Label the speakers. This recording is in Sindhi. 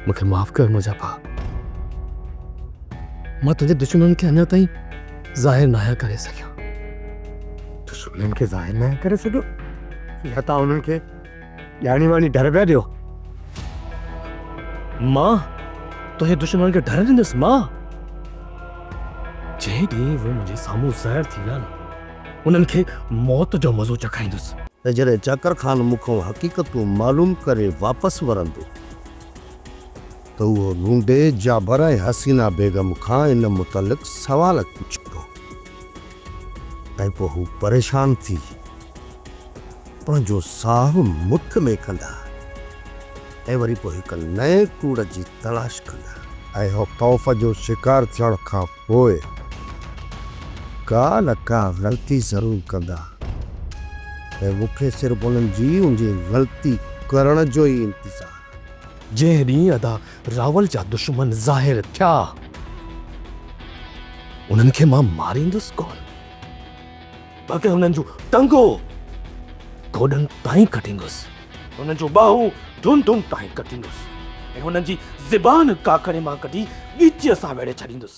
Speaker 1: مون کي معاف ڪر منهنجا ڀاء. مان تنهنجي دشمنن کي اڃا تائين ظاهر ناهيان ڪري سگهيو.
Speaker 2: دشمنن کي ظاهر ناهيان ڪري سگهيو؟ يا توهان انهن کي ڄاڻي واڻي ڍر پيا ڏيو؟
Speaker 1: مان تنهنجي دشمنن کي ڍر ڏيندس؟ مان؟ جنهن ڏينهن اهي منهنجي سامهون ظاهر ٿي ويا نه، انهن کي موت جو مزو چکائيندس.
Speaker 3: ته جڏهن چاڪر خان مون کان حقيقتون معلوم ڪري واپس ورندو ته اهو لونڊي جابر ۽ حسينه بيگم کان ان متعلق سوال پڇندو ۽ پوء هو پريشان ٿي پنهنجو ساهه مٺ ۾ ڪندا ۽ وري پوء هڪ نئين ڪوڙ جي تلاش ڪندا. ۽ هو خوف جو شڪار ٿيڻ کان پوء ڪا نه ڪا غلطي ضرور ڪندا ۽ مون کي صرف انهن جي انهي غلطي ڪرڻ جو ئي انتظار آهي.
Speaker 1: جنهن ڏينهن ادا راول جا دشمن ظاهر ٿيا، انهن کي مان ماريندس ڪونه، بلڪه انهن جون ٽنگون گوڏن تائين ڪٽيندس، انهن جون ٻانهون ڍنڍن تائين ڪٽيندس ۽ انهن جي زبان ڪاڪڙي مان ڪڍي ڳچيء سان ويڙهي ڇڏيندس.